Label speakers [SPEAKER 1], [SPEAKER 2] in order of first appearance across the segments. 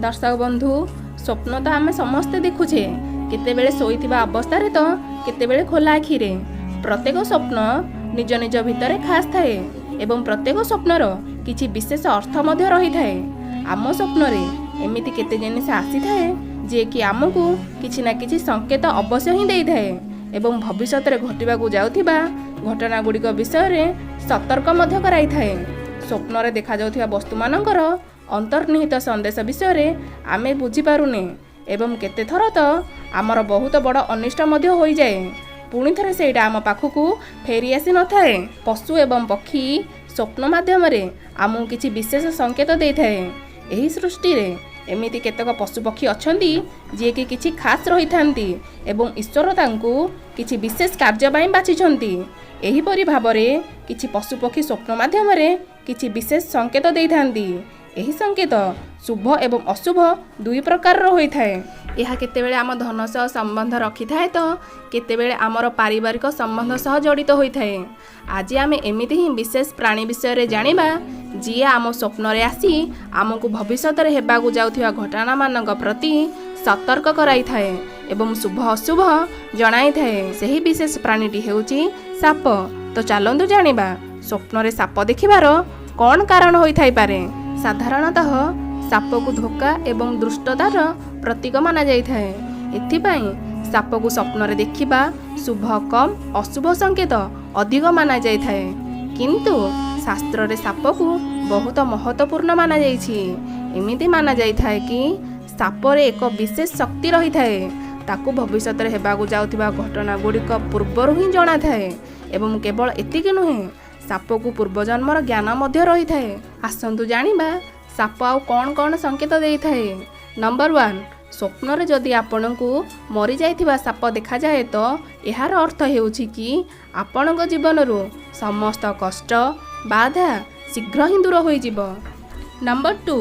[SPEAKER 1] ଦର୍ଶକ ବନ୍ଧୁ, ସ୍ୱପ୍ନ ତ ଆମେ ସମସ୍ତେ ଦେଖୁଛେ, କେତେବେଳେ ଶୋଇଥିବା ଅବସ୍ଥାରେ ତ କେତେବେଳେ ଖୋଲା ଆଖିରେ। ପ୍ରତ୍ୟେକ ସ୍ୱପ୍ନ ନିଜ ନିଜ ଭିତରେ ଖାସ୍ ଥାଏ ଏବଂ ପ୍ରତ୍ୟେକ ସ୍ୱପ୍ନର କିଛି ବିଶେଷ ଅର୍ଥ ମଧ୍ୟ ରହିଥାଏ। ଆମ ସ୍ୱପ୍ନରେ ଏମିତି କେତେ ଜିନିଷ ଆସିଥାଏ, ଯିଏକି ଆମକୁ କିଛି ନା କିଛି ସଂକେତ ଅବଶ୍ୟ ହିଁ ଦେଇଥାଏ ଏବଂ ଭବିଷ୍ୟତରେ ଘଟିବାକୁ ଯାଉଥିବା ଘଟଣା ଗୁଡ଼ିକ ବିଷୟରେ ସତର୍କ ମଧ୍ୟ କରାଇଥାଏ। ସ୍ୱପ୍ନରେ ଦେଖାଯାଉଥିବା ବସ୍ତୁମାନଙ୍କର ଅନ୍ତର୍ନିହିତ ସନ୍ଦେଶ ବିଷୟରେ ଆମେ ବୁଝିପାରୁନେ ଏବଂ କେତେଥର ତ ଆମର ବହୁତ ବଡ଼ ଅନିଷ୍ଟ ମଧ୍ୟ ହୋଇଯାଏ, ପୁଣି ଥରେ ସେଇଟା ଆମ ପାଖକୁ ଫେରି ଆସି ନଥାଏ। ପଶୁ ଏବଂ ପକ୍ଷୀ ସ୍ୱପ୍ନ ମାଧ୍ୟମରେ ଆମକୁ କିଛି ବିଶେଷ ସଂକେତ ଦେଇଥାଏ। ଏହି ସୃଷ୍ଟିରେ ଏମିତି କେତେକ ପଶୁପକ୍ଷୀ ଅଛନ୍ତି, ଯିଏକି କିଛି ଖାସ୍ ରହିଥାନ୍ତି ଏବଂ ଈଶ୍ୱର ତାଙ୍କୁ କିଛି ବିଶେଷ କାର୍ଯ୍ୟ ପାଇଁ ବାଛିଛନ୍ତି। ଏହିପରି ଭାବରେ କିଛି ପଶୁପକ୍ଷୀ ସ୍ୱପ୍ନ ମାଧ୍ୟମରେ କିଛି ବିଶେଷ ସଂକେତ ଦେଇଥାନ୍ତି। ଏହି ସଂକେତ ଶୁଭ ଏବଂ ଅଶୁଭ ଦୁଇ ପ୍ରକାରର ହୋଇଥାଏ। ଏହା କେତେବେଳେ ଆମ ଧନ ସହ ସମ୍ବନ୍ଧ ରଖିଥାଏ ତ କେତେବେଳେ ଆମର ପାରିବାରିକ ସମ୍ବନ୍ଧ ସହ ଜଡ଼ିତ ହୋଇଥାଏ। ଆଜି ଆମେ ଏମିତି ହିଁ ବିଶେଷ ପ୍ରାଣୀ ବିଷୟରେ ଜାଣିବା, ଯିଏ ଆମ ସ୍ୱପ୍ନରେ ଆସି ଆମକୁ ଭବିଷ୍ୟତରେ ହେବାକୁ ଯାଉଥିବା ଘଟଣାମାନଙ୍କ ପ୍ରତି ସତର୍କ କରାଇଥାଏ ଏବଂ ଶୁଭ ଅଶୁଭ ଜଣାଇଥାଏ। ସେହି ବିଶେଷ ପ୍ରାଣୀଟି ହେଉଛି ସାପ। ତ ଚାଲନ୍ତୁ ଜାଣିବା, ସ୍ୱପ୍ନରେ ସାପ ଦେଖିବାର କ'ଣ କାରଣ ହୋଇଥାଇପାରେ। ସାଧାରଣତଃ ସାପକୁ ଧୋକା ଏବଂ ଦୁଷ୍ଟତାର ପ୍ରତୀକ ମାନାଯାଇଥାଏ। ଏଥିପାଇଁ ସାପକୁ ସ୍ୱପ୍ନରେ ଦେଖିବା ଶୁଭ କମ୍, ଅଶୁଭ ସଂକେତ ଅଧିକ ମାନାଯାଇଥାଏ। କିନ୍ତୁ ଶାସ୍ତ୍ରରେ ସାପକୁ ବହୁତ ମହତ୍ତ୍ୱପୂର୍ଣ୍ଣ ମାନାଯାଇଛି। ଏମିତି ମାନାଯାଇଥାଏ କି ସାପରେ ଏକ ବିଶେଷ ଶକ୍ତି ରହିଥାଏ। ତାକୁ ଭବିଷ୍ୟତରେ ହେବାକୁ ଯାଉଥିବା ଘଟଣା ଗୁଡ଼ିକ ପୂର୍ବରୁ ହିଁ ଜଣାଥାଏ ଏବଂ କେବଳ ଏତିକି ନୁହେଁ, ସାପକୁ ପୂର୍ବଜନ୍ମର ଜ୍ଞାନ ମଧ୍ୟ ରହିଥାଏ। ଆସନ୍ତୁ ଜାଣିବା, ସାପ ଆଉ କ'ଣ କ'ଣ ସଂକେତ ଦେଇଥାଏ। ନମ୍ବର 1, ସ୍ୱପ୍ନରେ ଯଦି ଆପଣଙ୍କୁ ମରିଯାଇଥିବା ସାପ ଦେଖାଯାଏ ତ ଏହାର ଅର୍ଥ ହେଉଛି କି ଆପଣଙ୍କ ଜୀବନରୁ ସମସ୍ତ କଷ୍ଟ ବାଧା ଶୀଘ୍ର ହିଁ ଦୂର ହୋଇଯିବ। ନମ୍ବର 2,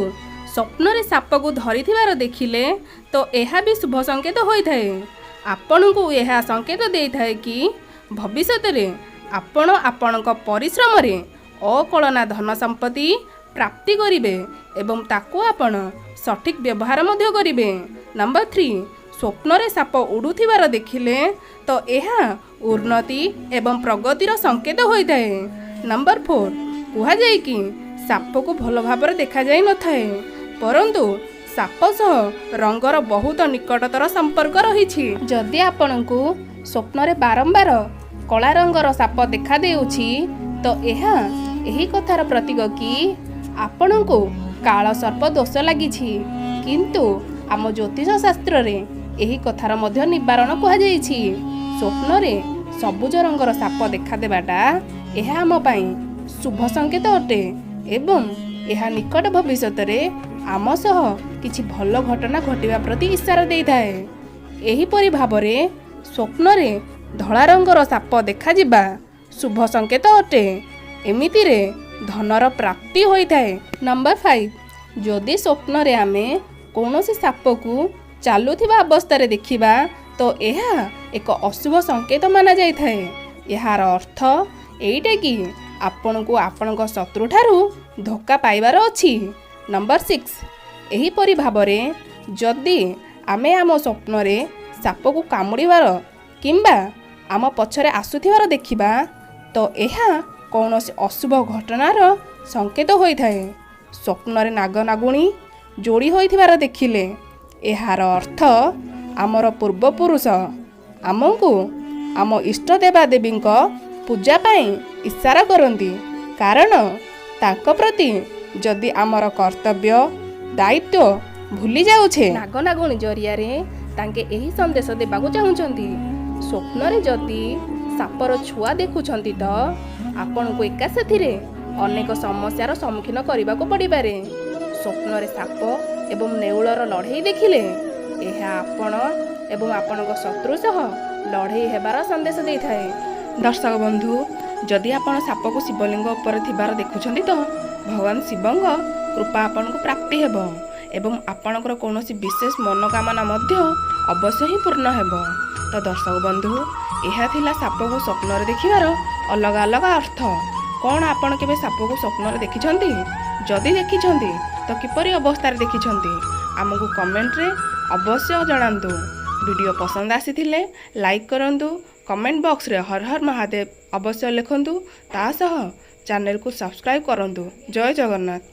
[SPEAKER 1] ସ୍ୱପ୍ନରେ ସାପକୁ ଧରିଥିବାର ଦେଖିଲେ ତ ଏହା ବି ଶୁଭ ସଂକେତ ହୋଇଥାଏ। ଆପଣଙ୍କୁ ଏହା ସଂକେତ ଦେଇଥାଏ କି ଭବିଷ୍ୟତରେ ଆପଣ ଆପଣଙ୍କ ପରିଶ୍ରମରେ ଅକଳନା ଧନ ସମ୍ପତ୍ତି ପ୍ରାପ୍ତି କରିବେ ଏବଂ ତାକୁ ଆପଣ ସଠିକ୍ ବ୍ୟବହାର ମଧ୍ୟ କରିବେ। ନମ୍ବର 3, ସ୍ୱପ୍ନରେ ସାପ ଉଡ଼ୁଥିବାର ଦେଖିଲେ ତ ଏହା ଉନ୍ନତି ଏବଂ ପ୍ରଗତିର ସଂକେତ ହୋଇଥାଏ। ନମ୍ବର 4, କୁହାଯାଏ କି ସାପକୁ ଭଲ ଭାବରେ ଦେଖାଯାଇ ନଥାଏ, ପରନ୍ତୁ ସାପ ସହ ରଙ୍ଗର ବହୁତ ନିକଟତର ସମ୍ପର୍କ ରହିଛି। ଯଦି ଆପଣଙ୍କୁ ସ୍ୱପ୍ନରେ ବାରମ୍ବାର କଳା ରଙ୍ଗର ସାପ ଦେଖାଦେଉଛି ତ ଏହା ଏହି କଥାର ପ୍ରତୀକ କି ଆପଣଙ୍କୁ କାଳ ସର୍ପ ଦୋଷ ଲାଗିଛି। କିନ୍ତୁ ଆମ ଜ୍ୟୋତିଷ ଶାସ୍ତ୍ରରେ ଏହି କଥାର ମଧ୍ୟ ନିବାରଣ କୁହାଯାଇଛି। ସ୍ୱପ୍ନରେ ସବୁଜ ରଙ୍ଗର ସାପ ଦେଖାଦେବାଟା ଏହା ଆମ ପାଇଁ ଶୁଭ ସଂକେତ ଅଟେ ଏବଂ ଏହା ନିକଟ ଭବିଷ୍ୟତରେ ଆମ ସହ କିଛି ଭଲ ଘଟଣା ଘଟିବା ପ୍ରତି ଇଶାରା ଦେଇଥାଏ। ଏହିପରି ଭାବରେ ସ୍ୱପ୍ନରେ ଧଳା ରଙ୍ଗର ସାପ ଦେଖାଯିବା ଶୁଭ ସଂକେତ ଅଟେ। ଏମିତିରେ ଧନର ପ୍ରାପ୍ତି ହୋଇଥାଏ। ନମ୍ବର 5, ଯଦି ସ୍ୱପ୍ନରେ ଆମେ କୌଣସି ସାପକୁ ଚାଲୁଥିବା ଅବସ୍ଥାରେ ଦେଖିବା ତ ଏହା ଏକ ଅଶୁଭ ସଂକେତ ମାନାଯାଇଥାଏ। ଏହାର ଅର୍ଥ ଏଇଟା କି ଆପଣଙ୍କୁ ଆପଣଙ୍କ ଶତ୍ରୁଠାରୁ ଧୋକା ପାଇବାର ଅଛି। ନମ୍ବର 6, ଏହିପରି ଭାବରେ ଯଦି ଆମେ ଆମ ସ୍ୱପ୍ନରେ ସାପକୁ କାମୁଡ଼ିବାର କିମ୍ବା ଆମ ପଛରେ ଆସୁଥିବାର ଦେଖିବା ତ ଏହା କୌଣସି ଅଶୁଭ ଘଟଣାର ସଂକେତ ହୋଇଥାଏ। ସ୍ୱପ୍ନରେ ନାଗନାଗୁଣୀ ଯୋଡ଼ି ହୋଇଥିବାର ଦେଖିଲେ ଏହାର ଅର୍ଥ ଆମର ପୂର୍ବପୁରୁଷ ଆମକୁ ଆମ ଇଷ୍ଟ ଦେବାଦେବୀଙ୍କ ପୂଜା ପାଇଁ ଇଶାରା କରନ୍ତି, କାରଣ ତାଙ୍କ ପ୍ରତି ଯଦି ଆମର କର୍ତ୍ତବ୍ୟ ଦାୟିତ୍ୱ ଭୁଲି ଯାଉଛେ, ନାଗନାଗୁଣୀ ଜରିଆରେ ତାଙ୍କେ ଏହି ସନ୍ଦେଶ ଦେବାକୁ ଚାହୁଁଛନ୍ତି। ସ୍ୱପ୍ନରେ ଯଦି ସାପର ଛୁଆ ଦେଖୁଛନ୍ତି ତ ଆପଣଙ୍କୁ ଏକା ସାଥିରେ ଅନେକ ସମସ୍ୟାର ସମ୍ମୁଖୀନ କରିବାକୁ ପଡ଼ିପାରେ। ସ୍ୱପ୍ନରେ ସାପ ଏବଂ ନେଉଳର ଲଢ଼େଇ ଦେଖିଲେ ଏହା ଆପଣ ଏବଂ ଆପଣଙ୍କ ଶତ୍ରୁ ସହ ଲଢ଼େଇ ହେବାର ସନ୍ଦେଶ ଦେଇଥାଏ। ଦର୍ଶକ ବନ୍ଧୁ, ଯଦି ଆପଣ ସାପକୁ ଶିବଲିଙ୍ଗ ଉପରେ ଥିବାର ଦେଖୁଛନ୍ତି ତ ଭଗବାନ ଶିବଙ୍କ କୃପା ଆପଣଙ୍କୁ ପ୍ରାପ୍ତି ହେବ ଏବଂ ଆପଣଙ୍କର କୌଣସି ବିଶେଷ ମନୋକାମନା ମଧ୍ୟ ଅବଶ୍ୟ ହିଁ ପୂର୍ଣ୍ଣ ହେବ। ତ ଦର୍ଶକ ବନ୍ଧୁ, ଏହା ଥିଲା ସାପକୁ ସ୍ୱପ୍ନରେ ଦେଖିବାର ଅଲଗା ଅଲଗା ଅର୍ଥ। କ'ଣ ଆପଣ କେବେ ସାପକୁ ସ୍ୱପ୍ନରେ ଦେଖିଛନ୍ତି? ଯଦି ଦେଖିଛନ୍ତି ତ କିପରି ଅବସ୍ଥାରେ ଦେଖିଛନ୍ତି? ଆମକୁ କମେଣ୍ଟରେ ଅବଶ୍ୟ ଜଣାନ୍ତୁ। ଭିଡ଼ିଓ ପସନ୍ଦ ଆସିଥିଲେ ଲାଇକ୍ କରନ୍ତୁ, କମେଣ୍ଟ ବକ୍ସରେ ହର ହର ମହାଦେବ ଅବଶ୍ୟ ଲେଖନ୍ତୁ, ତା ସହ ଚ୍ୟାନେଲକୁ ସବସ୍କ୍ରାଇବ୍ କରନ୍ତୁ। ଜୟ ଜଗନ୍ନାଥ।